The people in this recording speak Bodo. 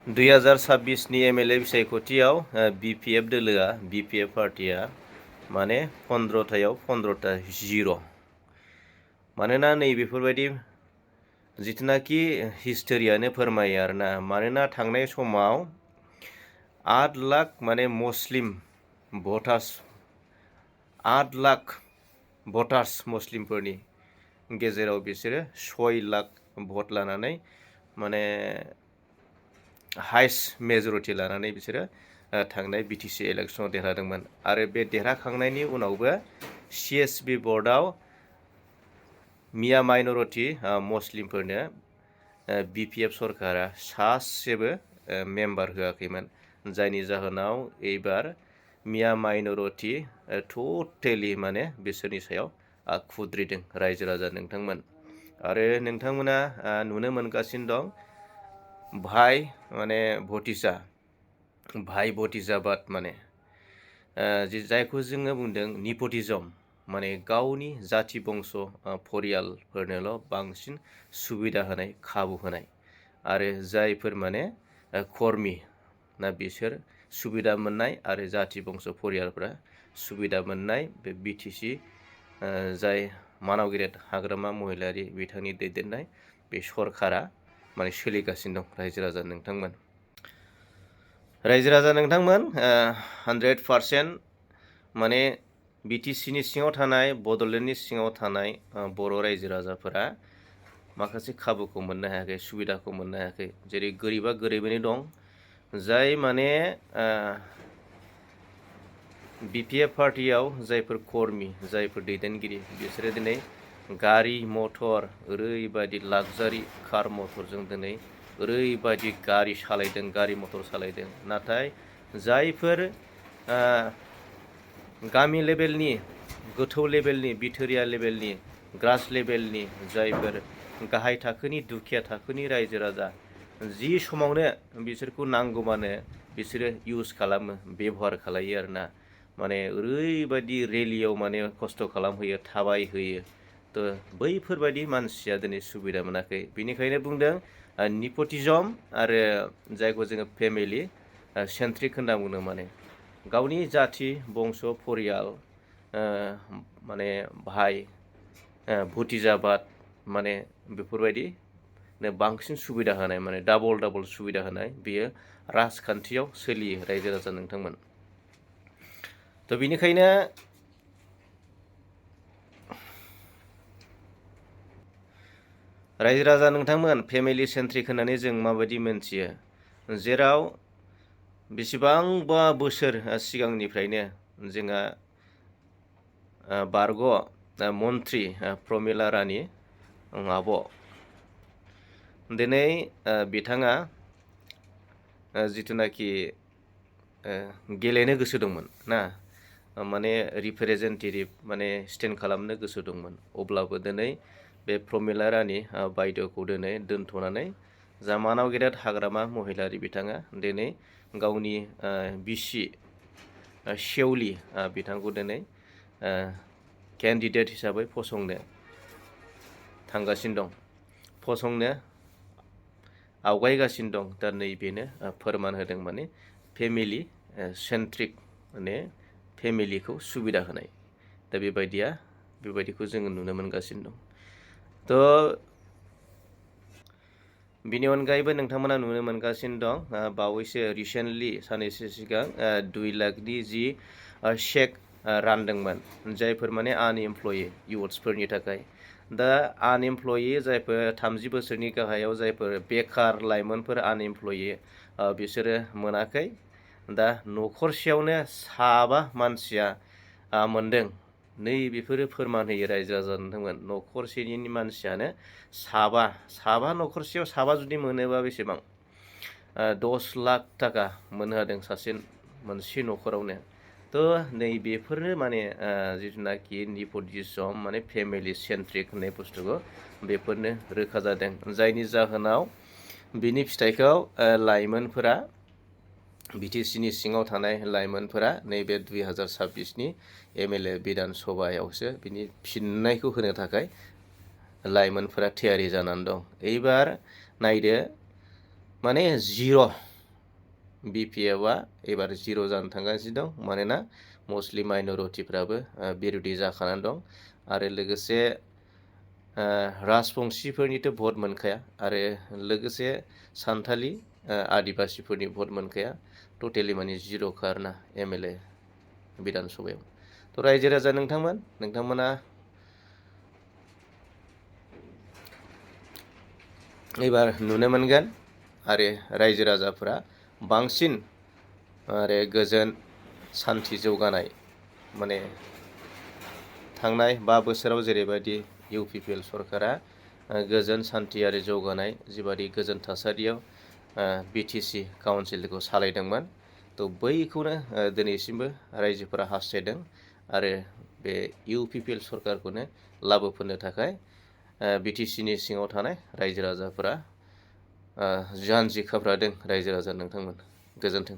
2026 एमएलए बिसायख'थियाव बिपिएफ दोलोआ बिपिएफ पार्टिया माने 15थायाव 15ता जिर'। मानोना नैबेफोरबायदि जिथुनाखि हिस्टरियानो फोरमायो आरोना, मानोना थांनाय समाव 8 लाख माने मुस्लिम भटार्स 8 लाख भटार्स मुस्लिमफोरनि गेजेराव बिसोरो 6 लाख भट लानानै माने हाइस्ट मेजरिटि लानानै बिसोरो थांनाय बिटिसि इलेक्सनाव देरहादोंमोन। आरो बे देरहाखांनायनि उनावबो सिएसबि बर्डआव मिया माइनरिटि मुस्लिमफोरनो बिपिएफ सरकारा सासेबो मेम्बार होआखैमोन, जायनि जाहोनाव एबार मिया माइनरिटि टटेलि माने बिसोरनि सायाव खुद्रिदों रायजो राजा नोंथांमोन। आरो नोंथांमोना नुनो मोनगासिनो दं भाई माने भतिजा, भाई भतिजाबाद माने जायखौ जोङो बुंदों निपटिजम, माने गावनि जाथि बंस परियालफोरनोल' बांसिन सुबिदा होनाय, खाबु होनाय, आरो जायफोर माने कर्मि ना बिसोर सुबिदा मोननाय आरो जाथि बंस परियालफ्रा सुबिदा मोननाय बे बिटिसि जाय मानाव गेदेर हाग्रामा महिलारि बिथांनि दैदेननाय बे सरकारा माने सोलिगासिनो दं। रायजो राजा नोंथांमोन 100% माने बिटिसिनि सिङाव थानाय, बड'लेण्डनि सिङाव थानाय बर' रायजो राजाफोरा माखासे खाबुखौ मोननो हायाखै, सुबिदाखौ मोननो हायाखै। जेरै गोरिबा गोरिबैनो दं, जाय माने बिपिएफ पार्टियाव जायफोर कर्मि, जायफोर दैदेनगिरि, बिसोरो दिनै गारि मटर ओरैबायदि लाक्जारि कार मटरजों दिनै ओरैबायदि गारि सालायदों, गारि मटर सालायदों। नाथाय जायफोर गामि लेभेलनि, गोथौ लेभेलनि, बिथोरिया लेभेलनि, ग्रास लेभेलनि जायफोर गाहाय थाखोनि, दुखिया थाखोनि रायजो राजा, जि समावनो बिसोरखौ नांगौबानो बिसोरो इउज खालामो, बेबहार खालायो आरोना। माने ओरैबायदि रेलियाव माने खस्थ' खालामहोयो, थाबायहोयो। तो बैफोरबायदि मानसिया दिनै सुबिदा मोनाखै। बेनिखायनो बुंदों निपटिजम आरो जायखौ जोङो फेमिलि सेन्ट्रिक होनना बुङो, माने गावनि जाथि बंस परियाल माने भाई भतिजाबाद माने बेफोरबायदि बांसिन सुबिदा होनाय, माने डाबल सुबिदा होनाय, बेयो राजखान्थियाव सोलियो रायजो राजा नोंथांमोन। तो बेनिखायनो रायजो राजा नोंथांमोन, फेमिलि सेन्ट्रिक होननानै जों माबायदि मोनथियो? जेराव बेसेबांबा बोसोर सिगांनिफ्रायनो जोंहा बारग' मन्त्रि प्रमिला रानि आब' दिनै बिथाङा जिथुनाखि गेलेनो गोसो दंमोन ना, माने रिप्रेजेन्टेटिभ माने स्टेन्ड खालामनो गोसो दंमोन, अब्लाबो दिनै बे प्रमिला रानि बायद'खौ दिनै दोनथ'नानै जा मानाव गेदेर हाग्रामा महिलारि बिथाङा दिनै गावनि बिसि शेवलि बिथांखौ दिनै केन्डिडेट हिसाबै फसंनो थांगासिनो दं, फसंनो आवगायगासिनो दं। दा नैबेनो फोरमान होदों माने फेमिलि सेन्ट्रिक, माने फेमिलिखौ सुबिदा होनाय। दा बेबायदिखौ जोङो नुनो मोनगासिनो दं। तो बिनि अनगायैबो नोंथांमोना नुनो मोनगासिनो दं बावैसो रिसेन्टलि साननैसो सिगां 2 लाखनि जि चेक रानदोंमोन, जायफोर माने आनएमप्लयि इउथ्सफोरनि थाखाय। दा आनएमप्लयि जायफोर 30 बोसोरनि गाहायाव जायफोर बेकार लाइमोनफोर आनएमप्लयि, बिसोरो मोनाखै। दा न'खरसेयावनो 7 मानसिया मोनदों। नैबेफोरो फोरमान होयो रायजो राजा नोंथांमोन, न'खरसेनि मानसियानो 7 न'खरसेयाव 7 जुदि मोनोबा बेसेबां 10 लाख थाखा मोननो हादों मोनसे न'खरावनो। तो नैबेफोरनो माने जिथुनाखि निपटिजम माने फेमिलि सेन्ट्रिक होननाय बुस्थुखौ बेफोरनो रोखा जादों, जायनि जाहोनाव बिनि फिथाइखौ लाइमोनफोरा, बिटिसिनि सिङाव थानाय लाइमोनफोरा नैबे 2026नि एमएलए बिधान सभायावसो बिनि फिननायखौ होनो थाखाय लाइमोनफोरा थियारि जानानै दं। एबार नायदो माने जिर' BPFआ एबार 0 जानो थांगासिनो दं मानोना मुस्लिम माइन'रिटिफ्राबो बिरोधि जाखानानै दं आरो लोगोसे राजबंशिफोरनिथ' भट मोनखाया आरो लोगोसे सान्थालि आदिबासिफोरनि भट मोनखाया टटेलि माने 0खा आरोना MLA बिधान सभायाव। थ' रायजो राजा नोंथांमोना एबार नुनो मोनगोन आरो रायजो राजाफोरा बांसिन आरो गोजोन सान्थि जौगानाय माने थांनाय 5 बोसोराव जेरैबायदि UPPL सरकारा गोजोन सान्थि आरो जौगानाय जिबादि गोजोन थासारियाव BTC काउन्सिलखौ सालायदोंमोन थ' बैखौनो दिनैसिमबो रायजोफोरा हास्थायदों आरो बे UPPL सरकारखौनो लाबोफिननो थाखाय BTCनि सिङाव थानाय रायजो राजाफोरा जानजि खाफ्रादों रायजो राजा नोंथांमोन। गोजोन्थों।